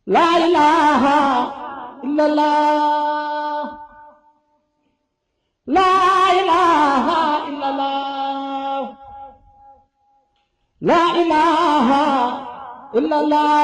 La ilaha illallah. La ilaha illallah. La ilaha illallah.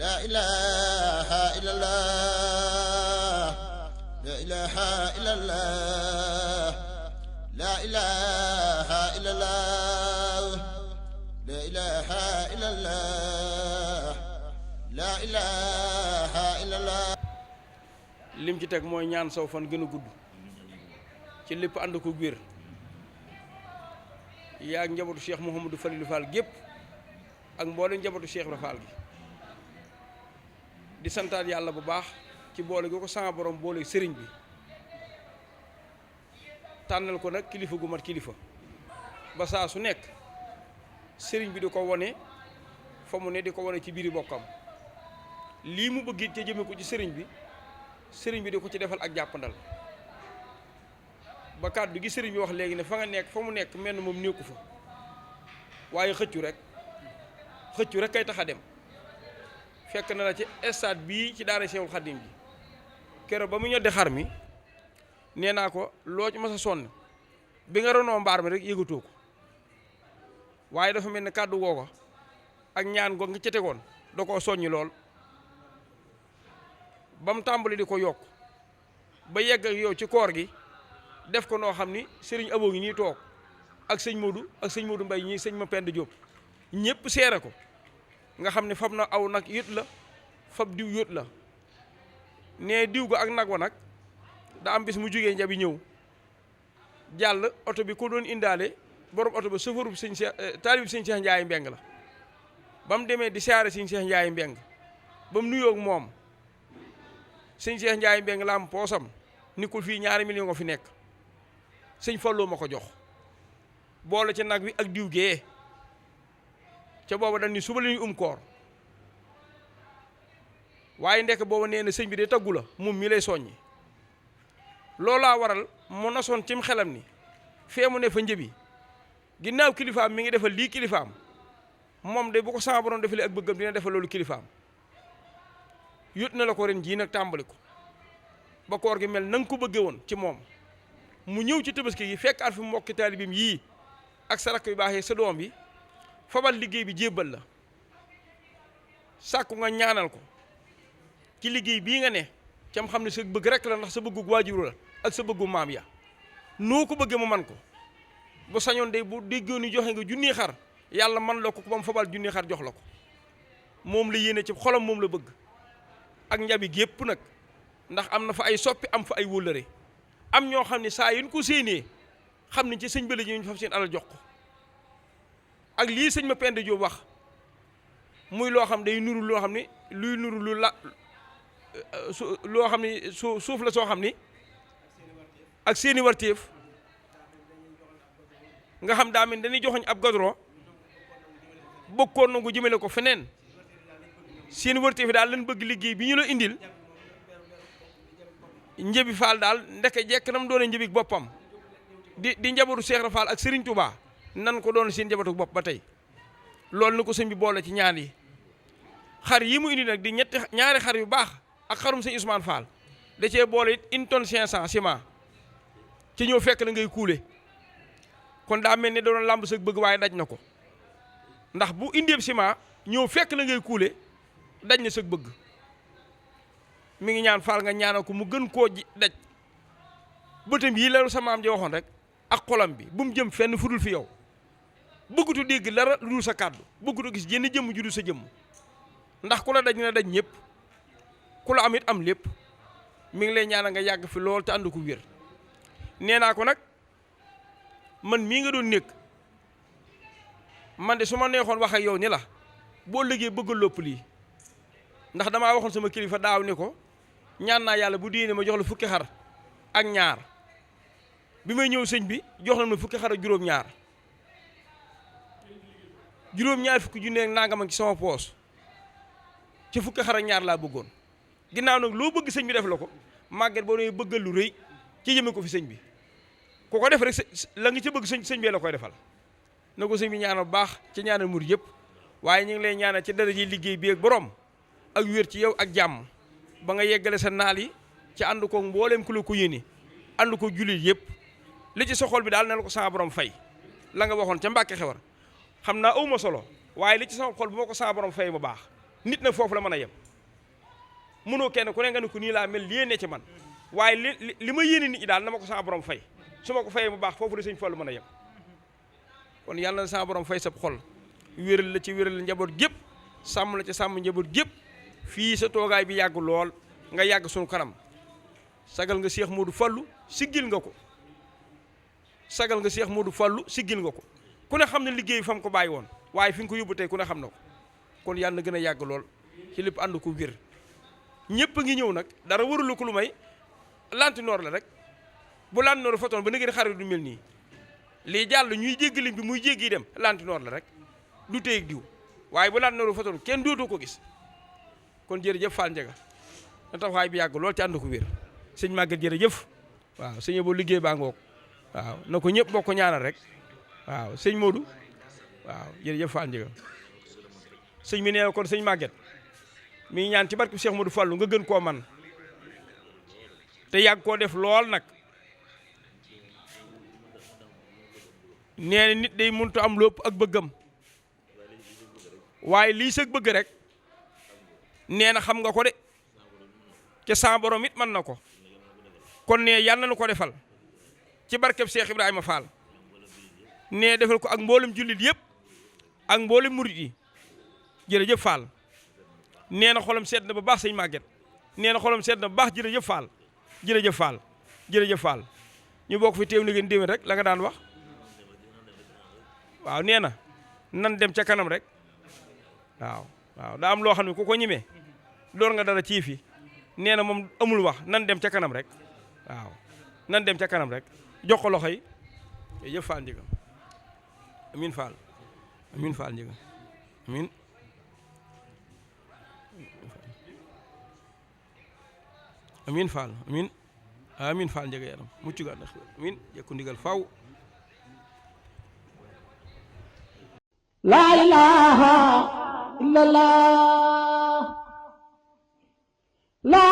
La ilaha illallah. La ilaha illallah. La ilaha illallah. La ilaha illallah. lim ci teg mooy ñaan saw fan gën a gudd ci lépp ànd ko wér yaa ak njabootu Cheikh Mouhamadou Falilou Fall gépp ak mboolem njabootu Cheikh Ibra Fall gi di santaat yàlla bu baax ci boole gi ko sama borom boole sëriñ bi tànnal ko nag kilifa gu mat kilifa ba saa su nekk sëriñ bi di ko wone fa mu ne di ko wone ci biiri bokkam lii mu bëgg te jëme ko ci sëriñ bi di ko ci defal ak jàppandal ba kàddu gi sëriñ bi wax léegi ne fa nga nekk fa mu nekk menn moom nekku fa waaye xëccu rek kay tax a dem fekk na la ci stade bii ci daara Seexul Xaddim bi keroog ba mu ñodde xar mi nee naa ko loo ci mas a sonn bi nga ronoo mbaar mi rek yëgatoo ko waaye dafa mel ne kàddu goo ko ak ñaan goo nga ca tegoon da koo soññi lool ba mu tàmbali di ko yokk ba yegg ak yow ci koor gi def ko noo xam ni sëriñ Abo ngi nii toog ak sëñ Modou Mbay ñii sëñ ma Pend Diop ñëpp seere ko nga xam ne fab na aw nag yët la fab diw yët la nee diw ga ak nag wa nag da am bis mu jógee njabi ñëw jàll oto bi ko doon indaale borom oto ba sëfarub sëñ Cheikh taalib sëñ Cheikh Ndiaye Mbeng la ba mu demee di siyaare sëñ Cheikh Ndiaye Mbeng ba mu nuyoog moom sëñ Cheikh Ndiaye Mbeng la am poosam ni ko fii 2 millions nga fi nekk sëñ Fallou ma ko jox boole ci nag wi ak diw gee ca booba dañ ni suba la ñuy koor waaye ndekk booba nee na sëñ bi de taggu la moom mi lay soññi loolaa waral mu nasoon cim xelam ni fee mu ne fa njëbi ginnaaw kilifaam mi ngi defal lii kilifaam moom de bu ko sama borom defalee ak bëggam dina defal loolu kilifaam yut na la ko ren jii nag tàmbali ko ba koor gi mel na nga ko bëggee woon ci moom mu ñëw ci tabaski gi fekk at fi mbokki taalibim yii ak sa rakk yu baax yi sa doom bi fabal liggéey bi jébbal la sàkku nga ñaanal ko ci liggéey bii nga ne cam xam ne sa bëgg rek la ndax sa bëggu waajur la ak sa bëggu maam ya noo ko bëggee mu man ko bu sañoon day bu déggoon ni joxe nga junni xar yàlla man la ko ba mu fabal junni xar jox la ko moom la yéene ci xolam moom la bëgg ak njabi gépp nag ndax am na fa ay soppi am fa ay wóllëre am ñoo xam ne saa yu ñu ko séenee xam ne ci sëñ bële ji ñu fab seen alal jox ko ak lii sëñ ma Penda Diop wax muy loo xam day nuru loo xam ne luy nuru loo xam ni suuf la soo xam ni ak seeni warteef nga xam daa mel dañuy joxoñ ab godron bokkoon na ko jëmale ko feneen seeni warteef daal lañ bëgg liggéey bi ñu la indil Njëbi Fall daal ndeke jekk nam doone njëbik boppam di njabootu Cheikh Ibra Fall ak Serigne Touba nan ko doon seen njabootu bopp ba tey loolu na ko sëñ bi boole ci ñaan yi xar yi mu indi nag di ñaari xar yu baax ak xarum sëñ Ousmane Fall da cee boole it 1 tonne 500 ciment ci ñëw fekk na ngay kuule kon daa mel ni da doon làmb sa bëgg waaye daj na ko ndax bu indee ciment ñëw fekk na ngay kuule daj na sa bëgg mi ngi ñaan Fall nga ñaanal ko mu gën koo daj bëtam yi la sa maam ji waxoon rek ak xolam bi bu mu jëm fenn fudul fi yow bëggutu dégg dara lu dul sa kàddu bëggutu gis jenn jëmm ju dul sa jëmm ndax ku la daj na daj ñëpp ku la am it am lépp mi ngi lay ñaanal nga yàgg fi lool te ànd ko wér nee naa ko nag man mii nga doon nekk man de su ma neexoon wax ak yow ni la boo liggéey bëggal lopp lii ndax damaa waxoon sama kilifa daaw ni ko ñaan naa yàlla bu diine ma jox la fukki xar ak ñaar bi may ñëw sëñ bi jox na ma fukki xar ak juróom-ñaar fukki junne ak nangam ci sama poos ci fukki xar ak ñaar laa bëggoon ginnaaw nag loo bëgg sëñ bi def la ko màgget boo nee bëggal lu rëy ci jëme ko fi sëñ bi ku ko def rek la nga ca bëgg sëñ bee la koy defal na ko sëñ bi ñaanal baax ci ñaanal murid yëpp waaye ñu ngi lay ñaanal ci dara ji liggéey bi ak borom ak wér ci yow ak jàmm ba nga yeggale sa naal yi ci ànd ko mbooleem ku la ko yéene ànd ko jullit yëpp li ci soxol bi daal na la ko sama borom fay la nga waxoon ca Mbàkke Xewar xam naa awma solo waaye li ci sama xol bu ma ko sama borom fay bu baax nit nag foofu la mën a yem mënoo kenn ku ne nga ne ko nii laa mel lii ne ci man waaye li ma yéene nit ñi daal na ma ko sama borom fay su ma ko fayee bu baax foofu la sëñ Fallu mën a yem kon yàlla na sama borom fay sab xol wéral la ci wéral njaboot gépp sàmm la ci sàmm njaboot gépp fii sa toogaay bi yàgg lool nga yàgg sunu kanam sagal nga Cheikh Modou Fallou siggil nga ko sagal nga Cheikh Modou Fallou siggil nga ko ku ne xam ne liggéey fam ko bàyyi woon waaye fi nga ko yóbbu tey ku ne xam na ko kon yàlla na gën a yàgg lool ci lépp ànd ko wér ñëpp a ngi ñëw nag dara warulu ko lu may lantinoor la rek bu lantinoor fotoon ba nëgëri xarit du mel nii lii jàll ñuy jéggi lim bi muy jéggi dem lantinoor la rek du téyeg diw waaye bu lantinoor fotoon kenn dootoo ko gis kon jërëjëf Fall Ndiaga na taxawaay bi yàgg lool ci ànd ko wér sëñ Maguette jërëjëf waaw sëñ boo liggéey baa ngoog waaw na ko ñëpp bokk ñaanal rek waaw sëñ Modou waaw jërëjëf Fall Ndiaga sëñ mi nee kon sëñ Maguette mi ngi ñaan ci barke Cheikh Modou Fallou nga gën koo man te yàgg koo def lool nag nee na nit day mënut am lépp ak bëggam waaye lii sëg bëgg rek nee na xam nga ko de ca sa borom it mën na ko kon nee yàlla na ko defal ci barkeb Cheikh Ibrahima Fall nee defal ko ak mboolem jullit yëpp ak mboolem murit yi jërëjëf Fall nee na xolam sedd na ba baax sëñ Maguette nee na xolam sedd na ba baax jërëjëf Fall jërëjëf Fall jërëjëf Fall ñu bokk fi teew na ngeen déwén rek la nga daan wax waaw nee na nan dem ca kanam rek waaw daa am loo xam ne ku ko ñimee door nga dara ci fi nee na moom amul wax nan dem ca kanam rek waaw nan dem ca kanam rek jox ko loxo yi jërëjëf Fall Ndiaga amiin Fall amiin Fall Ndiaga amiin amiin Fall amiin amiin Fall Ndiaga yaram mucc ga ndax amiin jekku ndigal faw la ilaha illallah la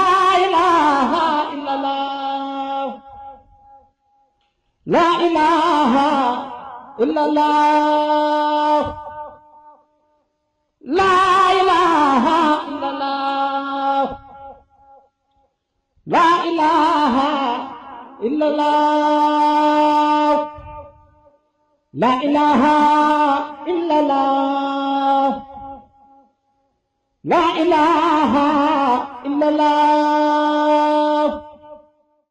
ilaha illallah la ilaha illallah la ilaha illallah la ilaha illallah la ilaha illallah la ilaha illallah